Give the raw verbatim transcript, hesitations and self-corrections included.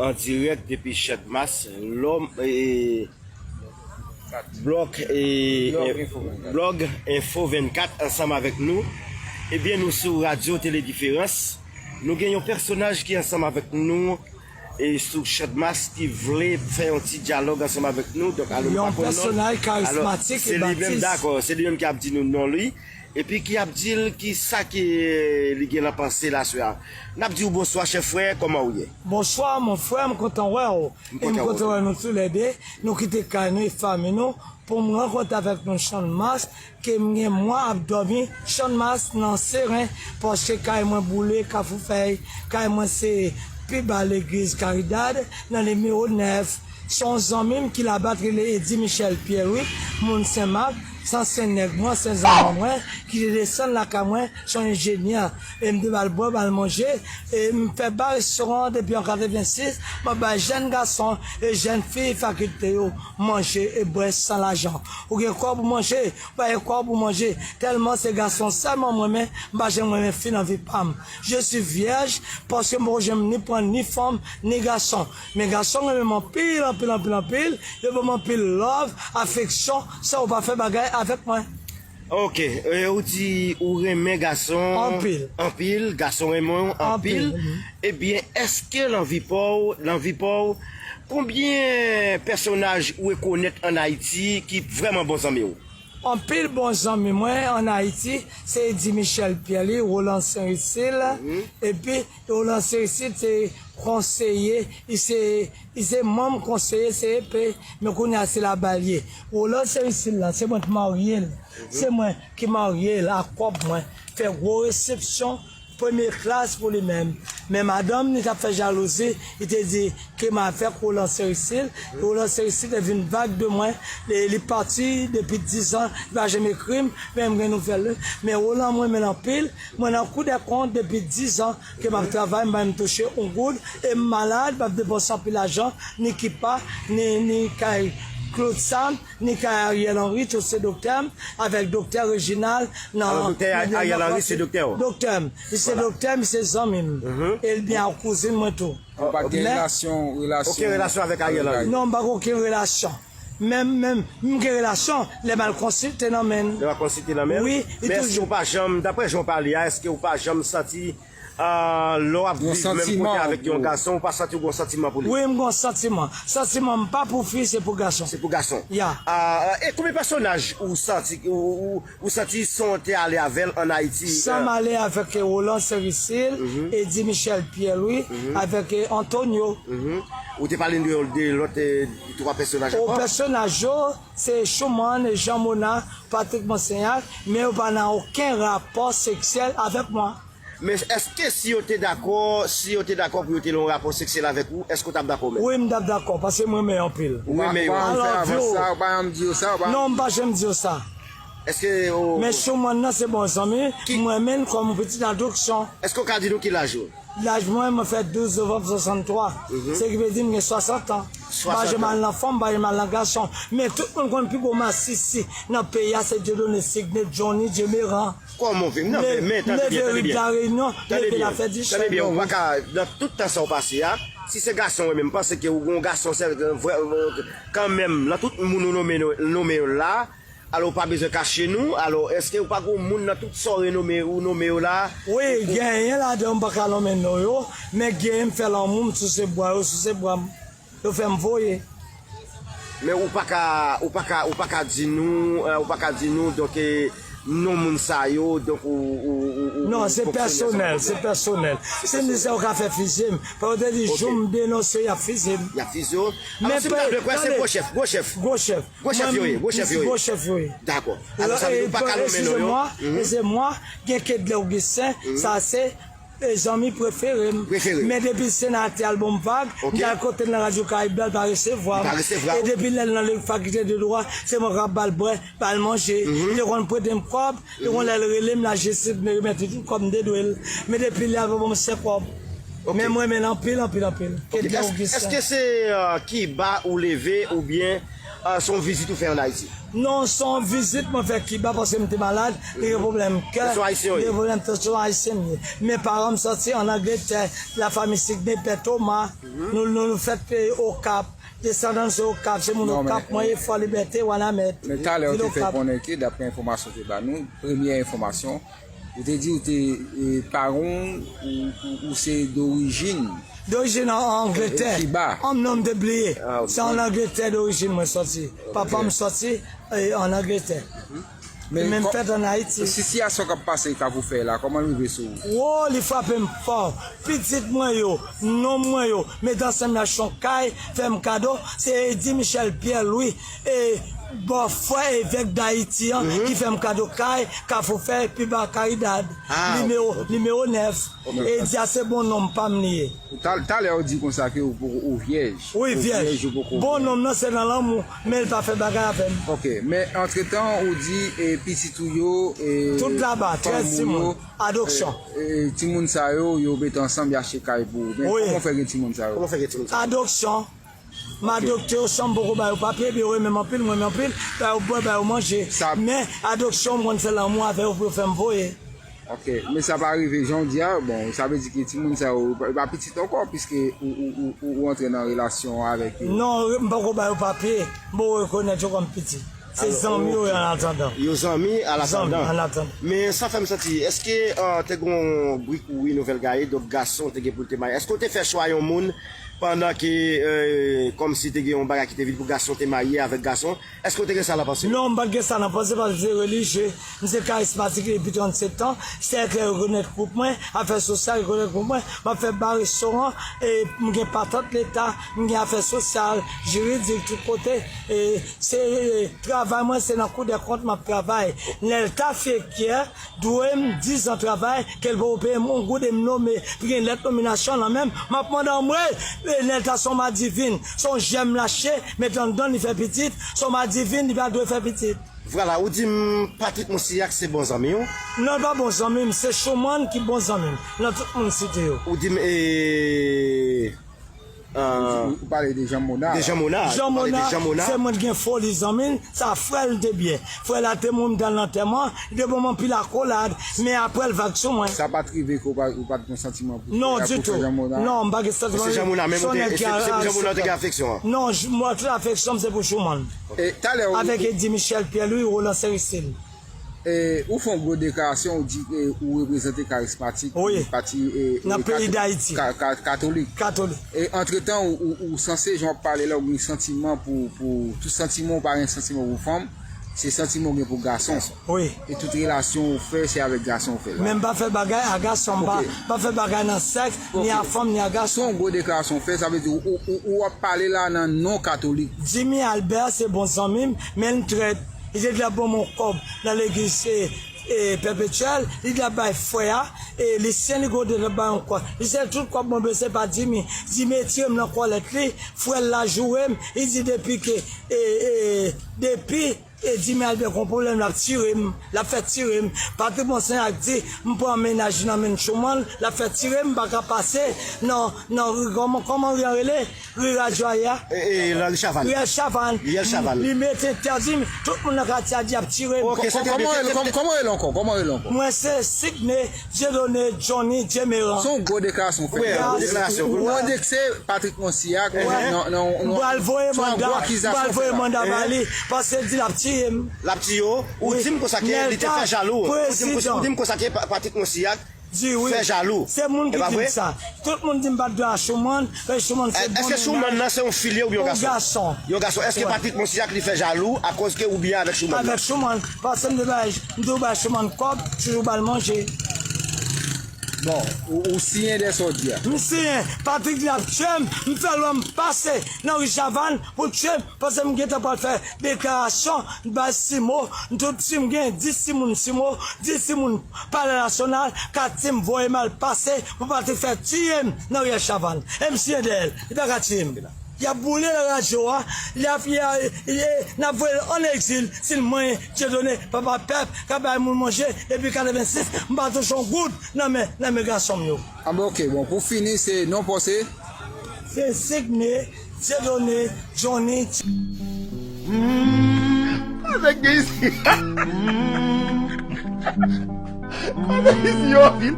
An dirèk depi Channmas, lòm, e, blòk, e, blòg Enfo vennkat ansanm avèk nou. Ebyen, nou sou Radyo Tele Diferans. Nou gen yon pèsonaj ki ansanm avèk nou e sou Channmas ki vle fè yon ti dyalòg ansanm avèk nou. Donk, alò, nou pa konn non l. Yon pèsonaj karizmatik e batis. Alò, se li menm, dakò, se li menm ki ap di nou non li. Epi ki ap di l ki sa ke li gen nan panse l aswè a. N ap di w bonswa, chè frè, kòman w ye? Bonswa, mon frè, m kontan wè w. M kontan wè w tou. E m kontan wè nou toulède. Nou kite kay nou e fanmi nou pou m rankontre avèk nou Channmas, ke m gen mwa ap dòmi Channmas nan Seren, paske kay mwen boule, Kafou Fèy, kay mwen se pi ba legliz Karidad, nan nimewo nèf. Se yon zanmi m ki Labat rele Eddy Michel Pierre, wi, moun Senmak, se ansyen nèg mwen, ansyen zanmi mwen, ki te desann lakay mwen, se yon enjenyè. E m te ba l bwè, ba l manje, e m fè ba restoran depi an katrevensis, m ap bay jèn gason e jèn fi fakilte yo manje e bwè san lajan. Ou gen kòb ou manje, ou pa gen kòb ou manje. Tèlman se gason sèlman m renmen, m pa janm renmen fi nan vi pa m. Je suis vierge, paske m poko janm ni pran ni fanm, ni gason. Men gason renmen m anpil, anpil, anpil, anpil. Yo ban m anpil love, afeksyon, san yo pa fè bagay avèk mwen. Ok, e, ou di ou renmen gason anpil. Anpil, gason renmen w anpil. Anpil, mhm. Ebyen, èske nan vi pa w, nan vi pa w, konbyen pèsonaj ou rekonèt ann Ayiti ki vrèman bon zanmi w? Anpil bon zanmi mwen ann Ayiti, se Eddy Michel Pierre, li, Roland Saint Lucile, mhm, epi Roland Saint Lucile se konseye, li se, li se manm konseye C E P, men kounye a se Labat l ye. Roland Saint Lucile la, se mwen ki marye l. Mhm. Se mwen ki marye l ak kòb mwen. Fè gwo resepsyon, premye klas pou li menm. Men madanm li t ap fè jalouzi, li te di ke m avèk Roland Saint Lucile. Roland Saint Lucile te vin vag de mwen. Li, li pati depi diz an, li pa janm ekri m, men m gen nouvèl li. Men Roland, mwen renmen l anpil. Mwen nan Cour des comptes depi diz an ke m ap travay, m pa janm touche yon goud, e m malad, m ap depanse anpil lajan, ni Kipa, ni, ni kay Claude Sam, ni kay Ariel Henry, tout se doktè m, avèk doktè Reginald nan... Alò, doktè Ariel Henry se doktè w? Doktè m. Li se doktè m, li se zanmi m. Mhm. E l byen ak kouzin mwen tou. Ou pa t gen relasyon, relasyon... Okenn relasyon avèk Ariel Henry? Non, m pa gen okenn relasyon. Menm, menm, m gen relasyon, lè m al konsilte nan men l. Lè w al konsilte nan men l? Wi, li toujou. Men èske w pa janm, daprè jan w pale a, èske w pa janm santi, ah, lè w ap viv menm kote avèk yon gason, ou pa santi w gen yon santiman pou li? Wi, m gen yon santiman. Santiman m pa pou fi, se pou gason. Se pou gason. Ya. Ah, e konbyen pèsonaj ou santi, ou, ou, ou santi san w te ale avè l ann Ayiti? San m ale avèk, eh, Roland Saint Lucile, mhm, Eddy Michel Pierre Louis, mhm, avèk, eh, Antonio. Mhm. Ou te pale de, de lòt, eh, twa pèsonaj ankò? O, pèsonaj yo, se Chouman, Jean Mona, Patrick Monseigneur, men yo pa nan okenn rapò seksyèl avèk mwen. Men èske si yo te dakò, si yo te dakò pou yo te nan yon rapò seksyèl avèk ou, èske w t ap dakò menm? Wi, m t ap dakò, paske m renmen yo anpil. Ou renmen yo? I love you. Ou pa, ou pa janm fè avans sa, ou pa janm di yo sa, ou pa... Non, m pa janm di yo sa. Èske ou... Men Chouman nan se bon zanmi, m renmen l kòm yon pitit adopsyon. Èske w ka di nou ki laj ou? Laj mwen, mwen fèt douz novanm swasanntwa. Mhm. Se ki vle di m gen swasant an. M pa janm al nan fanm, m pa janm al nan gason. Men tout moun konn pi gwo masisi nan peyi a se Dieudonné Signet, Johnny, Djemeran. Kòman w vin nan men, men tande byen, tande byen. Tande byen, tande byen, ou pa ka, nan tout tan sa w pase a, si se gason w renmen, m panse ke ou gon gason sèl, vrè, kanmenm, nan tout moun ou nonmen, nonmen yo la, alò ou pa bezwen kache nou, alò èske ou pa gon moun nan tout sa w renome, ou nonmen yo la? Wi, genyen ladan yo m pa ka nonmen non yo, men genyen m fè lanmou, m souse bwa yo, souse bwa m. Yo fè m voye. Men ou pa ka, ou pa ka, ou pa ka di nou, eh, ou pa ka di nou, donk, eh, non moun sa yo, donk, ou, ou, ou, ou... Non, se pèsonèl, se pèsonèl. Si m di sa, yo ka fè fizye m. Paske yo te di, jou m denonse, y ap fizye m. Y ap fizye w? Alò, si m ta vle kwè, se gwo chèf, gwo chèf. Gwo chèf. Gwo chèf yo ye, gwo chèf yo ye. Gwo chèf yo ye. Dakò. Alò, sa vle di ou pa ka nonmen non yo? Excusez-moi, excusez-moi, gen Kedlè Augustin, sa se e zanmi prefere m. Prefere. Men depi senatè al ban m vag, m t al kote l nan Radyo Karayib la, l pa resevwa m. Li pa resevwa w. E depi lè l nan le fakiltè de dwa, se mwen k ap ba l bwè, ba l manje. Li te konn prete m kòb, li gon lè l rele m, l al jistis, m te remèt li tout kòb m te dwe l. Men depi lè, l pa ban m senk kòb. Ok. Men m renmen l anpil, anpil, anpil. Ok. Kedlè Augustin. Èske se, euh, Kiba ou leve oubyen Ah, se yon vizit ou fè ann Ayiti? Non, se yon vizit mwen fè Kiba paske m te malad, li gen pwoblèm kè, li gen pwoblèm tansyon, ayisyen m ye. Men paran m sòti ann Angletè, lafanmi Sidney, Pè Toma, nou, nou, nou fèt Okap, desandan se Okap, se moun Okap mwen ye, Fò Libète, Wanament, vil Okap. Men talè ou te fè konnen ke, daprè enfòmasyon ou te ba nou, premyè enfòmasyon, ou te di ou te, e, paran w, ou, ou, ou se dorijin, dorijin an, an Angletè. Kiba. An, non, m te bliye. Se ann Angletè dorijin mwen sòti. Papa m sòti, e, ann Angletè. Men m fèt ann Ayiti. Sitiyasyon k ap pase Kafou Fèy la, kòman l rive sou ou? Wo, li frape m fò. Pitit mwen yo, nonm mwen yo, met ansanm y achte yon kay, fè m kado, se Eddy Michel Pierre Louis, e, bòfrè evèk Dayiti an, ki fè m kado kay, Kafou Fèy, pi ba Caridad, nimewo, nimewo nèf. Eddy a se bon nonm pa m li ye. Tal-, talè ou di konsa ke ou poko, ou vyèj. Wi, vyèj. Ou vyèj, ou poko. Bon nonm nan se nan lanmou, men l pa fè bagay avè m. Ok, men antretan ou di, e, pitit ou yo, e, tout laba, trèz timoun, adopsyon. E, e, timoun sa yo, yo met ansanm, y achte kay pou ou. Men kòman w fè gen timoun sa yo? Kòman w fè gen timoun sa yo? Adopsyon. M adopte yo san m poko ba yo papye, epi yo renmen m anpil, m renmen anpil, ba yo bwè, ba yo manje. Men, adopsyon, m konn fè lanmou avè yo pou yo fè m voye. Ok, men sa pa rive jan w di a, bon, sa vle di ke timoun sa yo, yo pa, yo pa pitit ankò, piske ou, ou, ou, ou, ou antre nan relasyon avèk yo. Non, m poko ba yo papye, m poko rekonèt yo kòm pitit. Se zanmi yo ye an atandan. Yo zanmi an atandan. Zanmi an atandan. Men sa fè m santi, èske, ah, te gen yon bri kouri nouvèl gaye, donk gason te gen pou l te marye? Èske w te fè chwa yon moun pandan ke, eh, kòmsi te gen yon bagay ki te vin pou gason te marye avèk gason? Èske w te gen sa nan panse w? Non, m pa t gen sa nan panse paske m se relijye, m se karizmatik depi trannsetan, sèk la rekonèt gwoup mwen, afè sosyal rekonèt gwoup mwen, m ap fè ba restoran, e m gen patant leta, m gen afè sosyal, jiridik, tout kote, e se, e, travay mwen, se nan Cour des comptes m ap travay. Nèlta Fiéquière dwe m diz an travay, ke l poko peye m yon goud e m nome, gen lèt nominasyon nan men m, m ap mande anmwey, e, Nèlta se yon madivin, se yon jèm l achte, met anndan li fè pitit, se yon madivin, li pa dwe fè pitit. Vwala, ou di m Patrick Monsillac se bon zanmi w? Non, l pa bon zanmi m, se Schumann ki bon zanmi m, nan tout moun site yo. Ou di m, e, Ah. Ou, ou pale de Jean Mona. De Jean Mona. Jean Mona, se mwen ki gen foli zanmi l, sa frè l te byen. Frè la te mouri m t al nan antèman, li te ban m anpil akolad, men apre l vag sou mwen. Sa pa t rive ke ou pa, ou pa t gen santiman pou frè a, pou frè Jean Mona? Non, m pa gen santiman. Se Jean Mona menm ou te, se, se pou Jean Mona ou te gen afeksyon an? Non, mwen tout afeksyon m se pou Schumann. E talè ou, avèk Eddy Michel, Pierre Louis, Roland Céristil. E, ou fè yon gwo deklarasyon, ou di ke ou reprezante karizmatik, wi, pati, e, e, nan peyi Dayiti, ka-, ka-, katolik. Katolik. E, antretan, ou, ou, ou sanse, jan w ap pale la, ou gen santiman pou, pou, tout santiman, ou pa gen santiman pou fanm, se santiman ou gen pou gason. Wi. E tout relasyon ou fè, se avèk gason ou fè l. Men m pa fè bagay a gason, m pa, pa fè bagay nan sèks, ni a fanm, ni a gason. Se yon gwo deklarasyon ou fè, sa vle di ou, ou, ou, ou ap pale la nan non katolik. Jimmy Albert se bon zanmi m, men l trèt. Li te di l ap ban m yon kòb nan legliz, e, e, Pèpetyèl, li di l ap bay frè a, e, Lisyen, li kote l ap bay yon kòb. Li se tout kòb mwen bezwen pa Jimmy. Jimmy tire m nan kòlèt li, frè l la joure m, li di depi ke, e, e, depi, e, Jimmy Albert gon pwoblèm, l ap tire m, l ap fè tire m. Patrick Monsillac di, m pran mennaj nan men Schumann, l ap fè tire m, m pa ka pase nan, nan, kòman, kòman ri an rele? Ri Radyo a ye a. E, e, Riyèl Chavann. Riyèl Chavann. Riyèl Chavann. Li mete entèdi m, tout moun nan katye a di y ap tire m. Ok, se te... Kòman rele, kòman rele ankò? Kòman rele ankò? Mwen se Signé Dieudonné Johnny Diemeran. Se yon gwo deklarasyon ou fè. Wi, gwo deklarasyon. Ou endekse Patrick Monsillac nan, nan, nan, m pral voye manda, m pral voye manda ba li, paske l di l ap tiye m. L ap tiye w? Ou di m konsa ke li te fè jalou. Ou di m konsa, ou di m konsa ke Pa-, Patrick Monsillac di wi. Fè jalou. Se moun ki di m sa. Tout moun di m pa t dwe a Schumann, men Schumann se bon mennaj. Èske Schumann nan se yon fi l ye oubyen yon gason? Yon gason. Yon gason. Èske Patrick Monsillac li fè jalou akoz ke ou byen avèk Schumann nan? Avèk Schumann. Paske m te bay, m te bay Schumann kòb, toujou ba l manje. Bon, ou, ou siyen dèyè sa w di a? M siyen. Patrick di l ap tiye m, m fè lwa m pase nan ri Chavann pou l tiye m. Paske m gentan pral fè deklarasyon, m bay Simo, m tout si m gen dis timoun Simo, dis timoun Palè Nasyonal, kat tim voye m al pase pou Patrick fè tiye m nan riyèl Chavann. E m siyen dèyè l, li pa ka tiye m. Y ap boule l radyo a, y ap, y a, y a, n ap voye l ann egzil, si l manyen Dieudonné, papa pèp, k ap bay moun manje depi katrevensis, m pa touche yon goud nan men, nan men gason m yo. Anben, ok, bon, pou fini, se non pòse. Se Signé Dieudonné Johnny. Kote k gen isi? Kote isi yo vin?